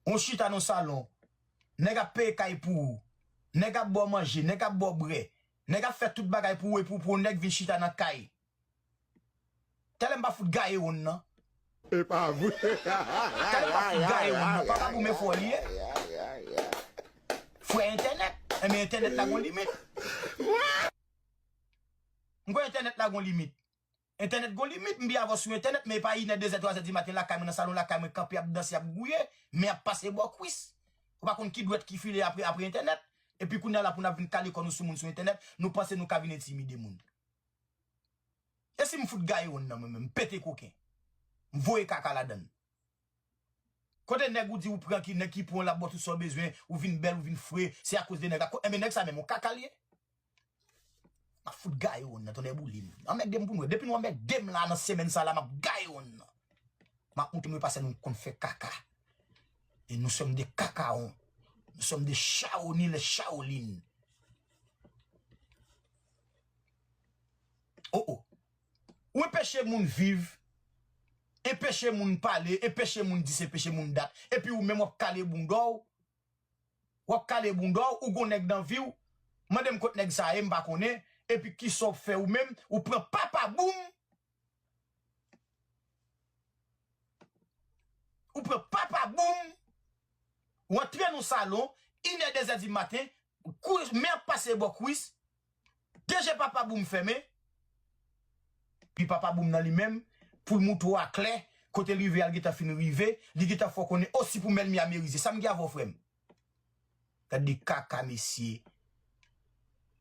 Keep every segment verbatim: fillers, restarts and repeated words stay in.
Ou chita nan salon, nèg ap peye kay pou ou, nèg ap ba w manje, nèg ap ba w bwè, nèg ap fè tout bagay pou ou, epi pou yon nèg vin chita nan kay. Tèlè m pa fout gaye wonn nan. E pa vre. Tèlè m pa fout gaye wonn nan. Papa Boum e fò li ye. Frè entènèt. Enben entènèt la gon limit. M kwè entènèt la gon limit. Entènèt gon limit, m byen avè w sou entènèt, men e pa inè, dezè, twazè di maten lakay mwen, nan salon lakay mwen, kanpe ap danse, ap gouye, men ap pase bò kwis. Ou pa konn ki dwèt ki file apre, apre entènèt. Epi kounye a la pou n ap vin kale kò nou sou moun sou entènèt, nou panse nou ka vin entimide moun. E si m fout gaye wonn nan mwen menm, m pete koken. M voye kaka ladann. Kote nèg ou di ou pran ki nèg ki pran l ap ba w tout sa w bezwen, ou vin bèl, ou vin fre, se akoz de nèg la. Ko-, enben nèg sa menm, yon kaka l ye. M ap fout gaye wonn nan, tonnè boule m. Anmègde m pou m wè. Depi nou anmègde m la nan semèn sa la, m ap gaye wonn nan. M ap montre nou pa sèl nou konn fè kaka. Et nous sommes des kakaons. Nous sommes des Shaolin, les Shaolin. Oh oh. Ou enpeche moun viv, enpeche moun pale, enpeche moun dis, enpeche moun dat. Epi ou menm w ap kale bounda w, w ap kale bounda w, ou gon nèg nan vi w. Mande m kot nèg sa ye, m pa konnen. Epi kisa w fè ou menm, ou pran papa boum. Ou pran papa boum, ou antre nan salon, inè dezè di maten, kou-, men ap pase bò kwis, de je papa boum fèmen, pi papa boum nan li menm, pou l moutre w aklè, kote l rive a l gentan fin rive, li gentan fè w konnen osi pou mèlmi a merize. Sa m gen avè w, frè m? Gad de kaka, mesye.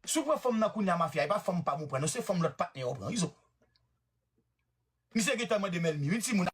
Si w pran fanm nan kounye a, mafya, e pa fanm pa m ou pran, non, se fanm lòt patnè w pran, wi, zo. Misye gentan mande mèlmi, wi, timoun.